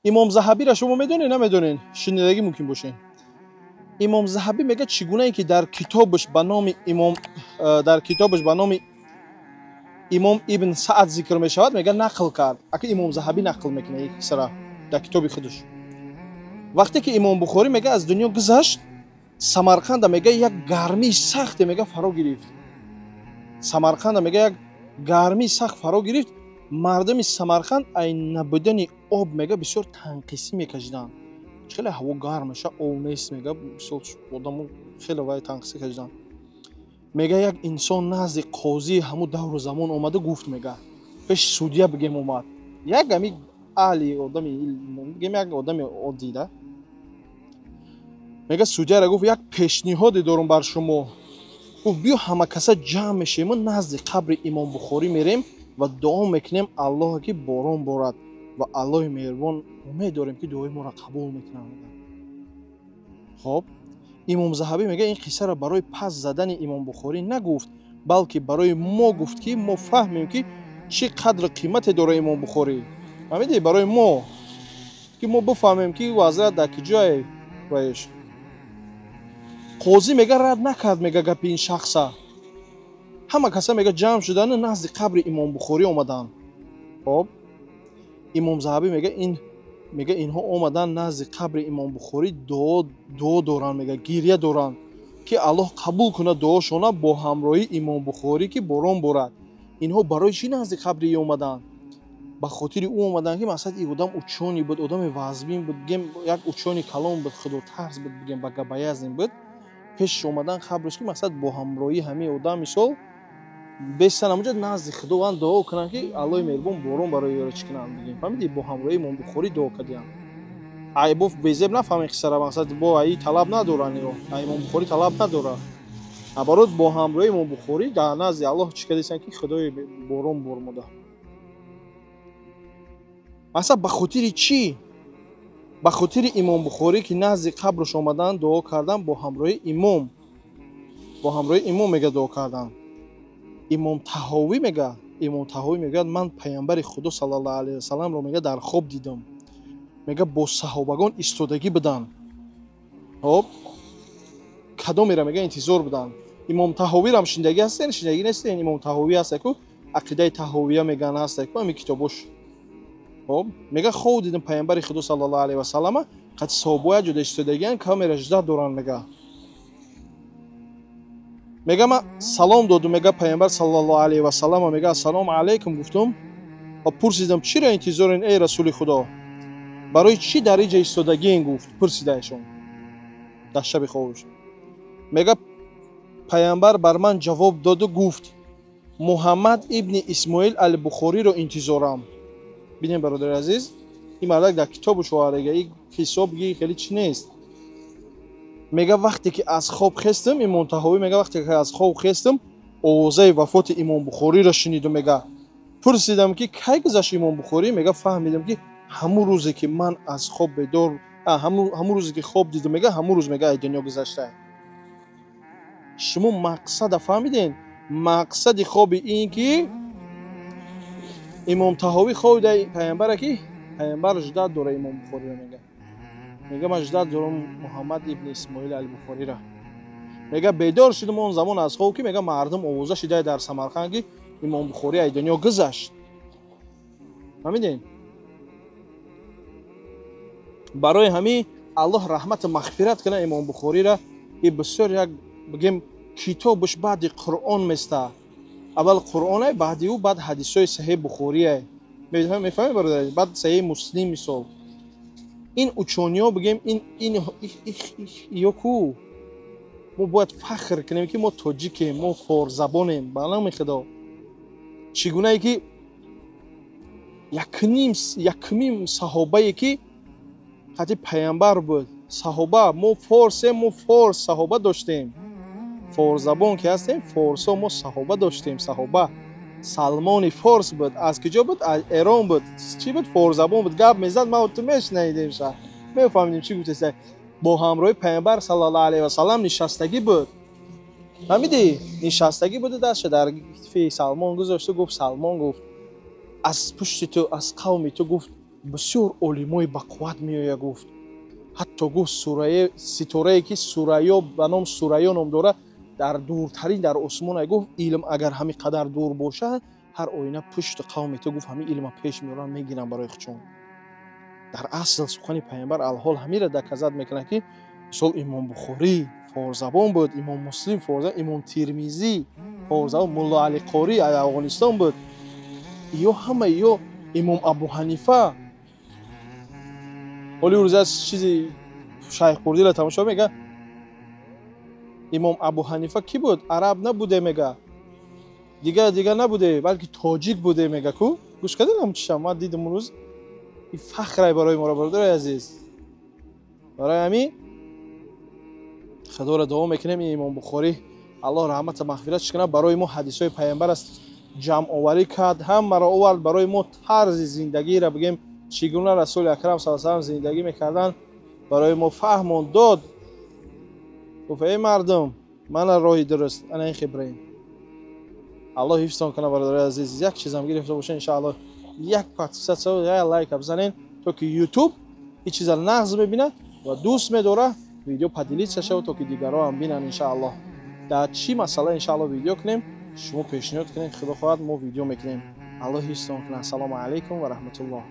Имом Заҳабиро шумо медонед, намедонед? Шунидагӣ мумкин бошед. Имом Заҳабӣ мегӯяд, чӣ гунае ки дар китобаш ба номи имом, дар китобаш ба номи имом Ибн Саад зикр мешавад, мегӯяд, нақл кард. Ака Имом Заҳабӣ нақл мекунад ин қиссара дар китоби худаш. Вақте ки Имом Бухорӣ, мега, аз дунё гузашт, Самарқанда, мега, як гармии сахте, мега, фаро гирифт. Самарқанда, мега, як гармии сахт фаро гирифт. Мардуми Самарқанд ай набудани об, мега, бисёр танқисӣ мекашиданд. Хеле ҳаво гарм меша, об нест, мега, бисёр одамо хеле вай танқисӣ кашиданд. Мега, як инсон назди қозии ҳамун давру замон омада гуфт, мега, пеши судья, бигем, омад як ами аҳли одами, бигем, як одами оддӣ да. Мега, судьяра гуфт: «Як пешниҳоде дорум бар шумо». Гуфт: «Биё, ҳама каса ҷамъ мешем, назди қабри Имом Бухорӣ мерем ва дуо мекунем Аллоҳе, ки борон борад, ва Аллоҳи меҳрубон, умед дорем, ки дуои моро қабул мекунад». Хоб, Имом Заҳабӣ мега, ин қиссаро барои пас задани Имом Бухорӣ нагуфт, балки барои мо гуфт, ки мо фаҳмем, ки чӣ қадру қимате дора Имом Бухорӣ. Фаҳмидӣ? Барои мо, ки мо бифаҳмем, ки ҳазрат дар киҷое ваеш. Қозӣ, мега, рад накард, мега, гапи ин шахса. Ҳама каса, мега, ҷамъ шудану назди қабри Имом Бухорӣ омаданд. Хоб, Имом Заҳабӣ мега, ин мега, инҳо омаданд назди қабри Имом Бухорӣ, дуо доранд, мега, гирья доранд, ки Аллоҳ қабул кунад дуошона бо ҳамроҳии Имом Бухорӣ, ки борон борад. Инҳо барои чӣ назди қабри ӣ омаданд? Ба хотири ӯ омаданд, ки мақсад ин одам учёный буд, одами вазбин буд, бигем, як учёный калон буд, худотарс буд, бигем, богобоязненный буд. Пешаш омадан қабраш, ки мақсад бо ҳамроҳии ҳамин одам, мисол, бестан ҳамонҷо назди Худованд дуо кунанд, ки Аллоҳи меҳрубон борон барои ёро чӣ кунанд, бигем. Фаҳмидӣ? Бо ҳамроҳии Имом Бухорӣ дуо кардиям. Ай бо безеб нафаҳмед қиссара, мақсад бо аи талаб надоранд, Имом Бухорӣ талаб надорад. Наоборот, бо ҳамроҳии Имом Бухорӣ дар назди Аллоҳ чӣ кардистанд, ки Худои борон бормода. Мақсад ба хотири чӣ? Ба хотири Имом Бухорӣ, ки назди қабраш омадан, дуо кардан бо ҳамроҳии имом, бо ҳамроҳии имом, мега, дуо кардан. Имом Таҳовӣ мега, Имом Таҳовӣ мегӯяд: «Ман паямбари Худо саллаллоҳу алайҳи васалламро, мега, дар хоб дидам. Мега, бо саҳобагон истодагӣ буданд. Хоб, кадомеро, мега, интизор буданд?» Имом Таҳовирам шиндагӣ ҳастен, шиндагӣ нестен? Имом Таҳовӣ ҳаста ку, Ақидаи Таҳовия меган, ҳаста ку ҳамин китобош. Хоб, мега, хоб дидам паямбари Худо саллаллоҳу алайҳи васаллама қати саҳобоя ҷуда истодагиан, камера ждать доранд. Мега, ман салом додум, мега, паямбар саллаллоҳу алайҳи васаллама. Мега, ассалому алайкум гуфтум ва пурсидам: «Чиро интизорен, эй расули Худо? Барои чӣ дар иҷа истодагиен?» гуфт, пурсидаашон дар шаби хобш. Мега, паямбар бар ман ҷавоб доду гуфт: «Муҳаммад ибни Исмоил Албухориро интизорам». Бинем, бародари азиз, ин мардак дар китобу шоарега, и ҳисобги хеле чӣ нест. Мега, вақте ки аз хоб хестам, Имом Таҳовӣ мега, вақте ки аз хоб хестам, овозаи вафоти Имом Бухориро шунидум. Мега, пурсидам, ки кай гузашт Имом Бухорӣ? Мега, фаҳмидам, ки ҳамун рӯзе ки ман аз хоб бедор, ҳамун рӯзе ки хоб дидам, мега, ҳамун рӯз, мега, ай дунё гузашта. Шумо мақсада фаҳмиден? Мақсади хоби ин ки Имом Таҳовӣ хобида паямбара, ки паямбар ждать дора Имом Бухориро. Мега, ман ждать дорам Муҳаммад ибни Исмоил Албухориро. Мега, бедор шудам он замон аз хоб, ки, мега, мардум овоза шида дар Самарқанд, ки Имом Бухорӣ ай дунё гузашт. Фаҳмидем? Барои ҳамин Аллоҳ раҳмату мағфират кунад Имом Бухориро. И бисёр як, бигем, китобаш баъди Қуръон места. Аввал Қуръоне, баъди ӯ баъд ҳадисҳои Саҳеҳи Бухорие. Мефаҳмед, бародар? Баъд Саҳеҳи Муслим. Мисол, ин учёныйҳо, бигем, ин ё ку мо бояд фахр кунем, ки мо тоҷикем, мо форсзабонем. Ба номи Худо, чӣ гунае ки якумин саҳобае, ки қати паямбар буд, саҳоба, мо форсем, мо форс саҳоба доштем. Форсзабон ки ҳастем, форсо, мо саҳоба доштем. Саҳоба Салмони Форс буд. Аз куҷо буд? Аз Эрон буд. Чӣ буд? Форсзабон буд, гап мезад, ма ту мешунавидем, ша мефаҳмидем, чӣ гуфтеста. Бо ҳамроҳи паямбар саллаллоҳу алайҳи васаллам нишастагӣ буд. Фаҳмидӣ? Нишастагӣ буду дастша дар китфи Салмон гузошту гуфт: «Салмон, — гуфт, — аз пушти ту, аз қавми ту, — гуфт, — Бисёр олимои бақувват меоя, гуфт. Ҳатто гуфт, ситорае ки Сурайё ба ном Сурайё ном дорад, дар дуртарин дар осмон, гуфт, илм агар ҳамин қадар дур бошад, ҳар оина пушти қавми ту, гуфт, ҳамин илма пеш меоранд, мегиранд барои худшон. Дар асл сухани пайғамбар алҳол ҳамира доказать мекунад, ки мисол Имом Бухорӣ форсзабон буд, Имом Муслим форсзабон, Имом Тирмизӣ форсзабон, Мулло Али Қорӣ аз Афғонистон буд, ё ҳама ё Имом Абу Ҳанифа. Ҳоли рӯз аз чизи Шайх Қурдиро тамошо мега, Имом Абу Ҳанифа кӣ буд? Араб набуде, мега, дигар дигар набуде, балки тоҷик буде, мега. Ку гӯш кардем чишам, ман дидам рӯз, ин фахрай барои моро, бародари азиз. Барои ҳамин худоро дуо мекунем, ин Имом Бухорӣ, Аллоҳ раҳмата мағфиратш кунад, барои мо ҳадисҳои пайғамбар аст ҷамъоварӣ кард, ҳамаро овард барои мо, тарзи зиндагиро бигем, чӣ гуна Расули Акрам са салам зиндагӣ мекарданд, барои мо фаҳмон дод. Гуфт: «Эй мардум, мана роҳи дуруст, ана ин хибраин». Аллоҳ ҳифзтон кунад, бародари азиз. Як чизам гирифта бошед, иншааллоҳ, як подписаться, як лайка бизанед, то ки Ютуб ин чиза нағз мебинад ва дӯст медорад, видео поделиться шавад, то ки дигарро ҳам бинанд. Иншааллоҳ, дар чӣ масъала иншааллоҳ видео кунем, шумо пешниҳод кунед, худо хоҳад, мо видео мекунем. Аллоҳ ҳифзтон кунад. Ассалому алайкум ва раҳматуллоҳ.